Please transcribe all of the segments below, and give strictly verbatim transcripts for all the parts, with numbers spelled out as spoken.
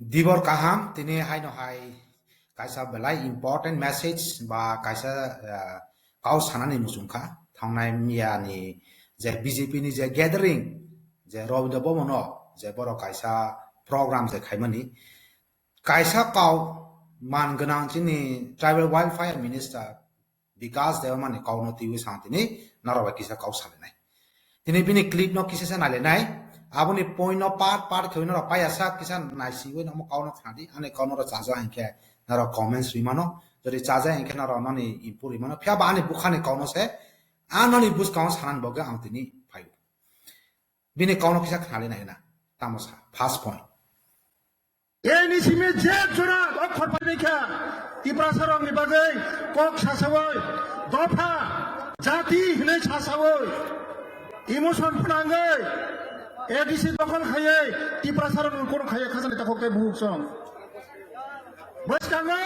Dibor kaham, tini haino hai kaisa belai important message ba kaisa, ah, kau sanani muchung kha. Thangnai miya ni je B J P ni je gathering, je Rabindra Bhavan o je borok kaisa program je khaimani, kaisa kau man gwnang chini tribal welfare minister Bikas Debbarma ni kau no twiwi sang tini norok bai kisa kau salinai. Tini bini clip no kisa se nailinai. Aboni point no part part khewi norok paiya sa kisa naisiwi no omo kau no khnadi. Ani kau no chaja hinkhe norok comments rimano. Jodi chaja hinkhe norok noni input rimano. Phiya ba ani bukhani kau no se, a noni buskang sanani bagwi ang tini phaio. Bini kau no kisa khnali nai na. Tamo sa, first point. Ei ni simi je jora okhor paimikha, Tiprasa rok ni bagwi kok sasawi, dopha, jati hinwi sasawi, emotion phnangwi, A D C dokhol khaiwi, Tiprasa rok ni kono khaiwi khasani takhok tei buhuk song. Bwskango,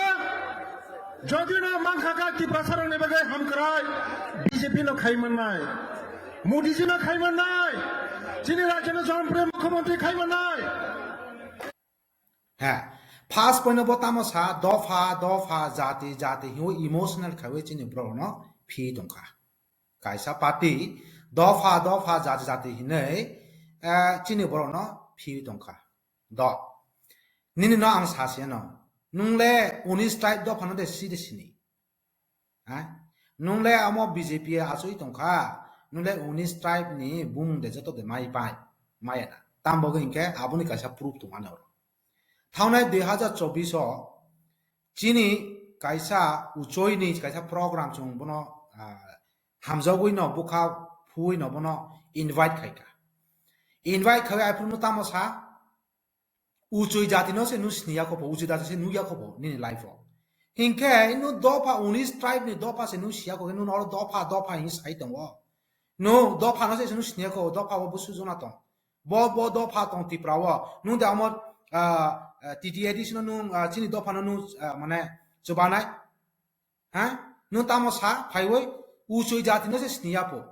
jodi no mankha kha Tiprasa rok ni bagwi hamkrai, B J P no khai mannai, Modi ji no khai mannai, chini rajyo no Jonpriya Mukhyamantri khai mannai. He, first point bo tamo sa, dopha, dopha, jati, jati, hiyo emotional khaiwi chini borok no phi tongkha. Kaisa party, dopha, dopha, jati, jati hinwi, eh, chini borok no phi tongkha. Do. Nini no ang sa se no. Nung le unis tribe dopha no de si de sini. Ha? Nung le amo B J P achoi tongkha, nung le unis tribe ni bumung de joto de mai pai, maya na. Tam bagwi hinkhe aboni kaisa proof tongmani oro. Thaunai dui hazar chobbish o chini kaisa uchoi ni kaisa program chwng bono, ah, hamjagwi no bukha phuwi no bono invite khaikha. Invite khawi aphuru no tamo sa, Uchoi jati no se nung sini ya kho bo, uchoi jati se nung ya kho bo nini life o. Hinkhe nung dopha unis tribe ni dopha se nung siya kho, nung oro dopha, dopha hinwi sai tongo. Nung dopha no se nung sini ya kho, dopha o busu jona tong. Bo, bo dopha tong Tipra o. Nung de amo, ah, ah, T T A D C no nung, ah, chini dopha no nung, ah, mane chubanai. Ha? Nung tamo sa phaiwi uchoi jati no se sini ya po.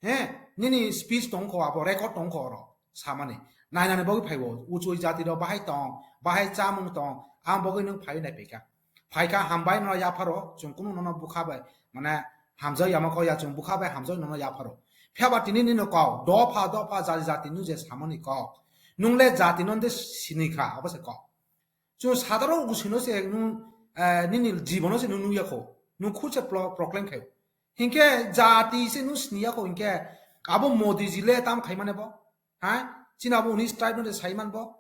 He? Nini speech tong kho abo, record tong kho oro. Samani. Nainani bagwi phaiwo. Uchoi jati rok bahai tong, bahai chamung tong. Ang bagwi nung phaiwi nai phaikha. Phaikha hambai no yapharo, chwng kunu nono bukha bai. Mane hamjak yama kho ya chwng bukha bai hamjak nono yapharo. Phiya ba tini nini kok, dopha, dopha, jati, jati nung je samani kok. Nung le jati no de sini kha, abo se kok. Chwng sadaro usino se nung, eh, nini jibono se nung nukya kho. Nung khud se pro-, proclaim khayo. Hinkhe jati se nung siniya kho hinkhe abo Modi ji le tam khaimane bo. Ha? Chini abo unis tribe no de saiman bo.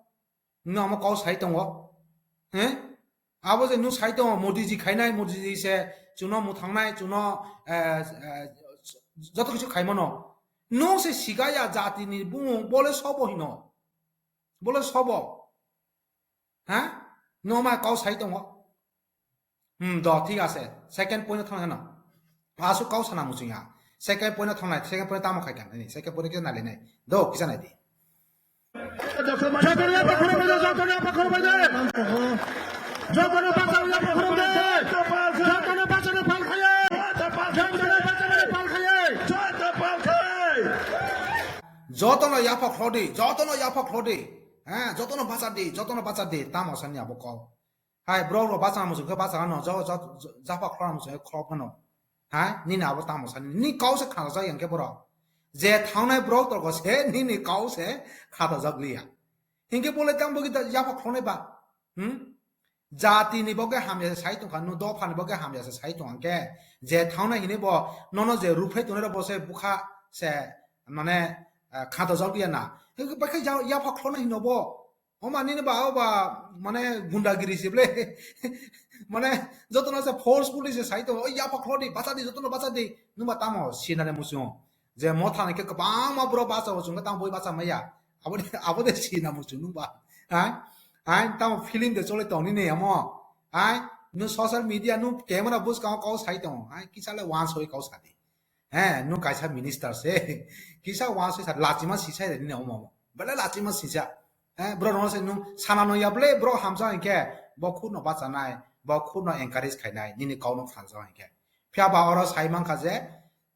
Nung amo kau sai tongo. He? Abo je nung sai tongo Modi ji khainai, Modi ji se chuno muthangnai, chuno, eh, eh, joto kichu khaimano. Nung se sigaya jati ni bumung bole sobo hino. Bole sobo. Ha? No ma kau sai tongo. Hmm, do, thik ase. Second point thang hano. Asuk kau sana muchung ya. Second point thang nai, second point tamo khai kan. Ni second point kisa nai le nai. Do, kisa nai di. Jotono yapha khorok bai de, jotono yapha khorok bai de. Jotono bachao yapha khorok de. Jotono bachao pal khaye. Jotono bachao pal khaye. Jotono yapha khorok di, jotono yapha khorok di. Ha, jotono bacha di, jotono bacha di. Tamo sani abo kau. Hai, bro, bro, bachana muchung khe bachana no, jo, jo, jo, japha khorokna muchung khe khorok phano. Hai, nini abo tamo sani, nini kau se khatajak yang khe borok. Je thangnai borok tolgo se, nini kau se khatajak liya. Hinkhe bole tang bagi da yapha khoroknai ba. Hmm? Jati ni boge hamya se sai tongkha, no dopha ni boge hamya se sai tong khe. Je thangnai hini bo, nono je ruphai tongnai rok bo se bukha se, mane, eh, khatajak liya na. Hinkhe bai khe ya-, yapha khoroknai hino bo. Oma nini ba, o ba, mane gundagiri se ble. Mane jotono se forcefully se sai tongo, "Oi, yapha khorok di, bacha di, jotono bacha di." Nungba tamo sinare muchung. Je motha ni khe kwbangma borok bacha o chwng khe tamo boi bacha maya. Abo de, abo de sina muchung nungba. Hai? Hai, tamo film de chole tong nini amo. Hai? Nung social media, nung camera bwskango kau sai tongo. Hai, kisa le wansoi kau sadi. He, nung kaisa minister se. Kisa wansoi sa, lachima sisa de nini omo omo. Belai lachima sisa. He, bro no se nung sana no ya ble, bro hamsa hinkhe, bo khud no bachanai, bo khud no encourage khainai, nini kau no khansa hinkhe. Phiya ba oro sai mankha je,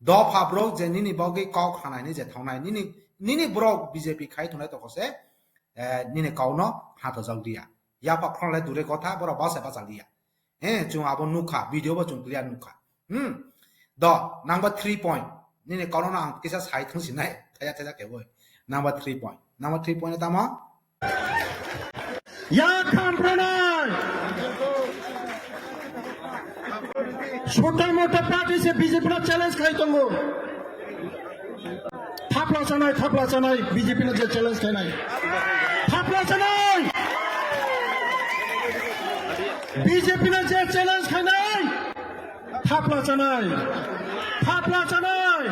dopha bro je nini bagwi kau khanai ni je thawnai, nini, nini bro B J P khai thunai toko se, eh, nini kau no khato jak dia. Yapha khorang lai dure kotha, borok basa basa liya. He, chwng abo nukha, video bo chwng clear nukha. Hmm. Do, number three point. Nini kono ang kisa sai thung sinai, thaya thaya keboi. Number three point. Number three point tamo? Ya khampranai. Chota mota party se B J P no challenge khai tongo. Thapla chanai, thapla chanai, B J P no je challenge khainai. Thapla chanai. B J P no je challenge khainai. Thapla chanai. Thapla chanai.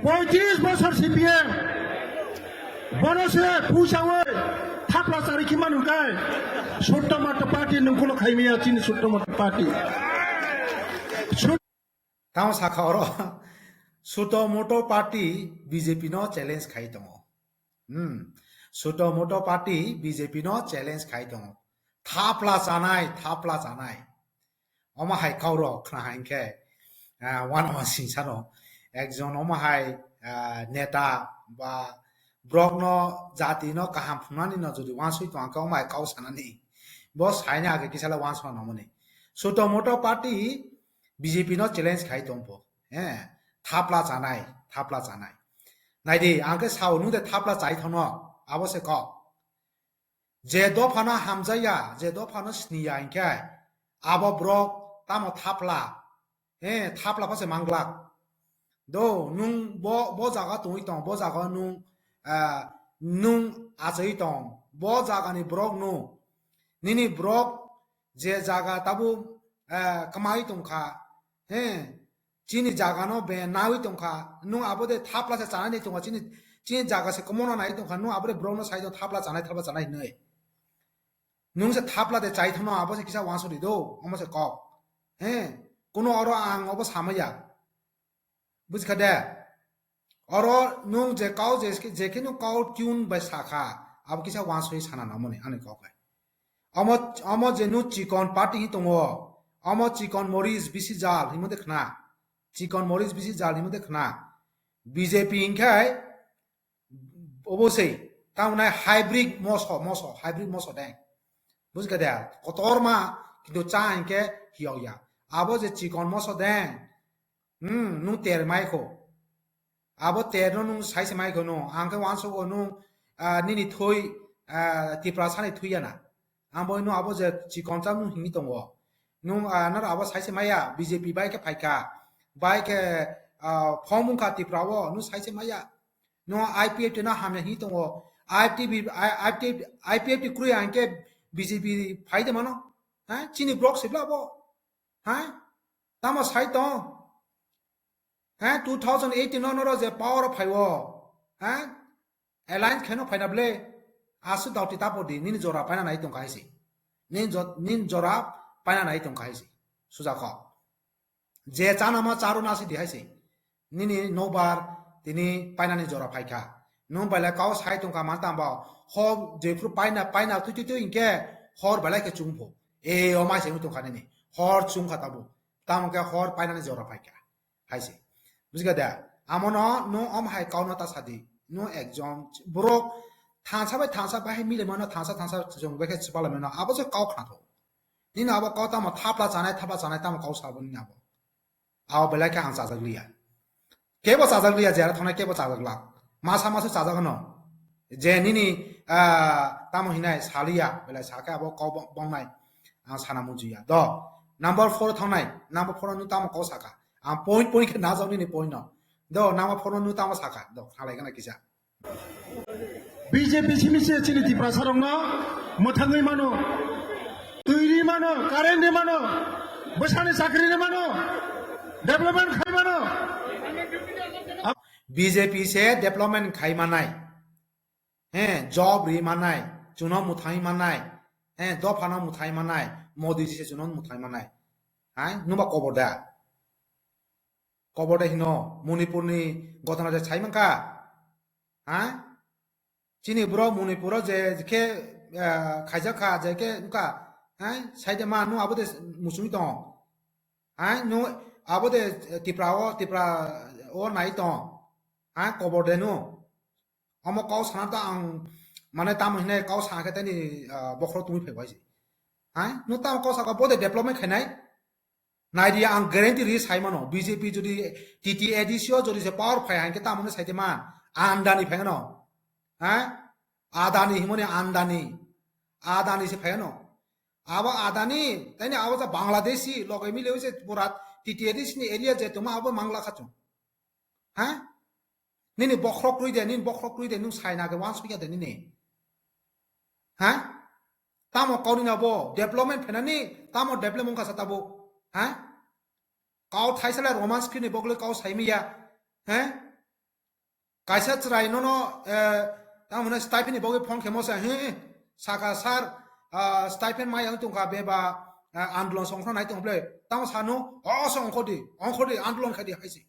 Poitris bosor C P M. Bono se pusawi thapla chari khima nungkai. Chota mota party nungkulo khaimaya chini chota mota party. Chot- Tamo sakha oro, suto moto party B J P no challenge khai tongo. Hmm. Suto moto party B J P no challenge khai tongo. Thapla chanai, thapla chanai. Omo hai kauro khna hai khe, ah, wana ma singsano. Ekjon omo hai, ah, neta ba brok no jati no kaham phunani no jodi wansoi tong khe omo hai kau sanani. Bo saina age kisala wansoi no mani. Suto moto party B J P no challenge khai tongpo. He, thapla chanai, thapla chanai. Naidi, ang khe sao nung de thapla chai thono, abo se kok. Je dophano hamjaya, je dophano sniya hinkhe, abo brok tamo thapla, he, thapla pha se manglak. Do, nung bo, bo jaga tongwi tong, bo jaga nung, ah, nung achai tong, bo jagani brok nung, nini brok je jaga tabuk, ah, kwmawi tongkha, he, chini jaga no be nawi tongkha, nung abo de thapla se chanai nai tongkha, chini, chini jaga se komono nai tongkha, nung abo de brok no sai tong thapla chanai, thapla chanai hinwi. Nung se thapla de chai thano abo se kisa wansori do, omo se kok. He, kuno oro ang obo samaya. Bujikha de? Oro nung je kau je, je khe nung kau tune bai sakha, abo kisa wansoi sana namoni ani kok hai. Omo, omo je nung chikon party hi tongo, omo chikon moris bisi jal himo de khna. Chikon moris bisi jal himo de khna. B J P hinkhe obo sei, tamni hybrid moso, moso, hybrid moso deng. Bujikha de? Kotorma, kintu cha hinkhe hiyok ya. Abo je chikon moso deng, Hmm, nung ter mai kho. Abo ter no nung sai se mai kho no. Ang khe wansugo nung, ah, nini thoi, ah, Tiprasa ni thoi ya na. Ang bo no abo je chikon cham nung hini tongo. Nung, ah, naro abo sai se maya, B J P bai khe phaikha. Bai khe, ah, phone mungkha Tipra o, nung sai se maya. Nung I P F T no hamya hini tongo. I P F T, I, I P F T, I P F T kroi ang khe B J P phai de mano. Ha? Chini brok sibla bo. Ha? Tamo sai tong? Ha? Two thousand eighteen no noro je power o phaiwo. Ha? Alliance khaino phaina ble. Asu dauti tapo di, nini jora paina nai tong kaisi. Nin jo-, nin jora paina nai tong kaisi. Suja kho. Je chana ma charo nasi di haisi. Nini nobar tini painani jora phaikha. Nung bailai kau sai tongkha man tamba. Hor jephru paina, paina tui tui tui hinkhe hor bailai khe chungpho. E, o mai se wng tongkha nini. Hor chungkha tabu. Tamo khe hor painani jora phaikha. Haisi. Bujikha da? Amono nung om hai kau no ta sadi. Nung ekjon borok thansa bai thansa bahai mile mano, thansa thansa chwng bai khe chwpalai mano. Abo se kau khna tho. Nini abo kau tamo thapla chanai, thapla chanai tamo kau sabo nini abo. Abo belai khe ang chajak liya. Kebo chajak liya, jera thongnai kebo chajak lak. Masa masu chajak hano. Je nini, ah, tamo hinai saliya, belai sakhe abo kau bo-, bongnai. Ang sana mujiya. Do, number four thangnai, number four no tamo kau saka. Ang point point khe najak nini point no. Do, number four no tamo saka. Do, khalai gana kisa. B J P simi se chini Tiprasa rokno mwthangwi mano, twi ri mano, current ri mano, bwsani chakri ri mano, development khai mano. B J P se development khai manai, he, job ri manai, chuno mwthangwi manai, he, dophano mwthangwi manai, Modi ji se chuno mwthangwi manai. Hai, nwba kobor da? Kobor da hino, Manipur ni gotona je sai mankha? Ha? Chini borok Manipur o je khe, ah, khaijak kha, je khe wngkha, ha? Sai de ma, nung abo de muchungwi tong. Ha? Nung abo de Tipra o, Tipra o nai tong. Ha? Kobor de nung. Omo kok sana ta ang Mane tamo hinai kau sa khe tani, ah, bokhorok tungwi phai bai se. Hai? Nwng tamo kau sa kha bo de development khainai? Nai di ang guarantee ri sai mano. B J P jodi T T A D C o jodi se power phai hai khe tamo hinai sai te man. Andani phai no. Ha? Adani himoni Andani. Adani se phai no. Abo Adani, tani abo ja Bangladeshi, loge mile se pura T T A D C ni area je tuma abo mangla kha chung. Ha? Nini bokhorok rwi de, nini bokhorok rwi de, nwng sai na khe wansuk ya de nini. Ha? Tamo kau nini abo development phenani, tamo development wngkha sa tabo. Ha? Kau thaisa le Roman script ni bokle kau sai miya. Ha? Kaisa chwrai nono, eh, tamo hwnwi stipend ni bokle phone khemo sa, he, saka sir, ah, stipend maya wng tongkha beba, ah, andolon songkhorna nai tongkha ble. Tamo sanu, o songkhodi, ongkhodi, andolon khaidi hai se.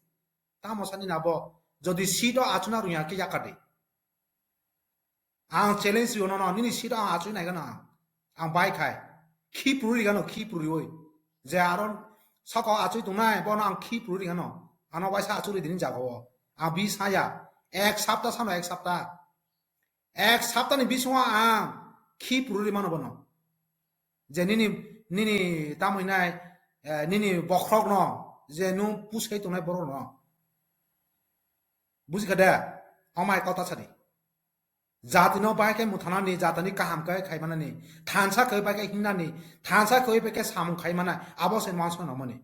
Tamo sani na bo, jodi seat o achuna rwya khe yakar di. Ang challenge rwno no, nini seat o ang achuk nai gano ang. Ang bai khai. Khi puri gano, khi puri oi. Je aro soko achuk tongnai, bono ang khi puri gano. Ano bai sa achuk ri dini jaga o. Ang bi saya. Ek sapta sano, ek sapta. Ek sapta ni bisingo ang khi puri mano bono. Je nini, nini tamo hinai, eh, nini bokhorok no, je nwng pusai tongnai borok no. Buji kha de? Amai kau ta sadi. Jati no bai khe muthanani, jatani kaham khe khai manani, thansa khe bai khe hingnani, thansa khe bai khe samung khai manai, abo se mansa no mani.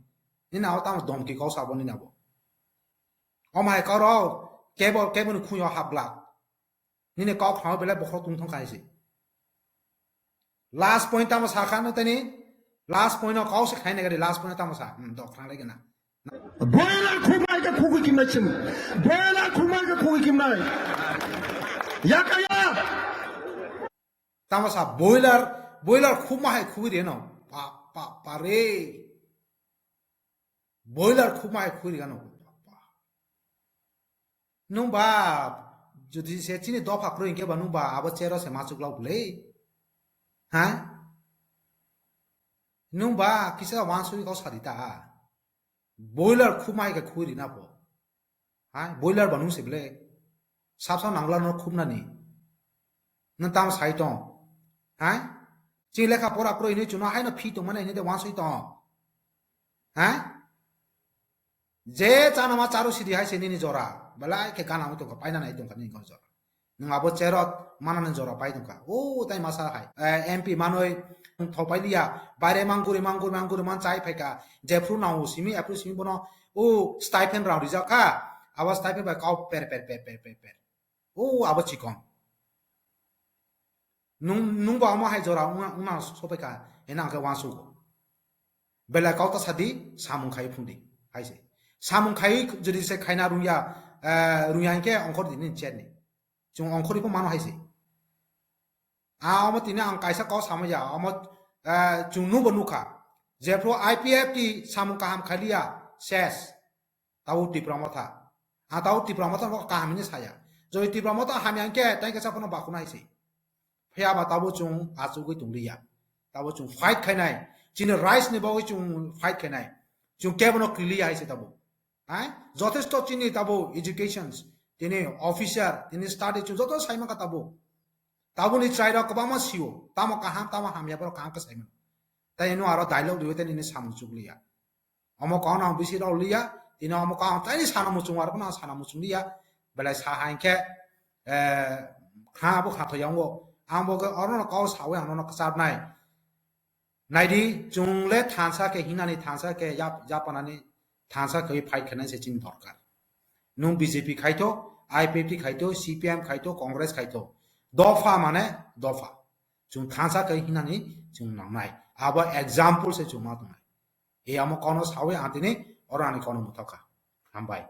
Nini abo tamo domki kau sabo nini abo. Amai kau rok kebo, kebo ni khunyo hapglak. Nini kok khamo belai bokhorok tungthong khai se. Last point tamo sakha no tani. Last point no kau se khai nagari, last point tamo sa. Hmm, dok thang lagi na. Boiler khumai ke khugui kimnai chim. Boiler khumai ke khugui kimnai. Ya kaya. Tamo sa boiler, boiler khumai hai khugui de no. Pa, pa, pa re. Boiler khumai khugui de no. Pa, pa. Nwng ba jodi se chini dopha kwrwi hinkhe ba nwng ba abo chero se machuk lok le? Ha? Nwng ba kisa wansugwi kok sadi ta? Boiler khumai khe khugui rina pho. Ha? Boiler ba nwng se ble? Sapsa nangla no khumnani. Nwng tamo sai tong? Ha? Chini lekha pora kwrwi hinwi chwngno haino phi tongmani hinwi de wansugwi tong? Ha? Je chana ma charu sidi hai se nini jora. Belai khe gana wng tongkha, paina nai tongkha nini jora. Nwng abo cherot manani jora pai tongkha. O tai masa hai. Eh, M P manoi thok pai liya. Baire mangkuri, mangkuri, mangkuri man chai phaikha. Jephru nao simi, ephru simi bono. O stipend rao rijak kha. Abo stipend bai kau per, per, per, per, per, per. O abo chikon. Nung, nung bo omo hai jora wngna, wngna sopai kha, hino ang khe uansugo. Belai kau ta sadi, samung khai phung di, hai se. Samung khai jodi se khaina rungya, eh, rungya hinkhe ongkhor di nini chair ni. Chwng ongkhorwi pho mano hai se. A omo tini ang kaisa kok sama ya, omo, eh, chwng nubo nukha. Jephru I P F T samung kaham khai liya, ses. Tabo Tipra Motha. A tabo Tipra Motha no kaham hinwi saya. Jodi Tipra Motha hamya hinkhe tai kisa phano bakhunai se. Phiya ba tabo chwng achugwi tong liya. Tabo chwng fight khainai. Chini rights ni bagwi chwng fight khainai. Chwng kebono kiliya hai se tabo. Hai? Jothesto chini tabo educations, tini officer, tini study chwng joto sai mankha tabo. Taboni chwrairok kwbangma sio. Tamo kaham, tamo hamya borok kaham khe sai mano. Tai eno aro dialogue riwi tei nini samung chukliya. Omo kok no ang bisi rw liya, tini omo kok ang tei sana muchung aro no sana muchung liya, belai sa hai khe, eh, kha bo kha thoi yango. Ang bo khe oro no kok sawi ang no kwchar nai. Nai di, chwng le thansa khe hinani thansa khe yap-, yapanani thansa khe fight khe nai se chini dorkar. Nung B J P khai tho, I P F T khai tho, C P M khai tho, Congress khai tho. Dopha mane dopha. Chwng thansa khe hinani chwng nangnai. Abo example se chwng ma tongnai. E amo kono sawi ang tini oro ani kono muthokha. Hambai.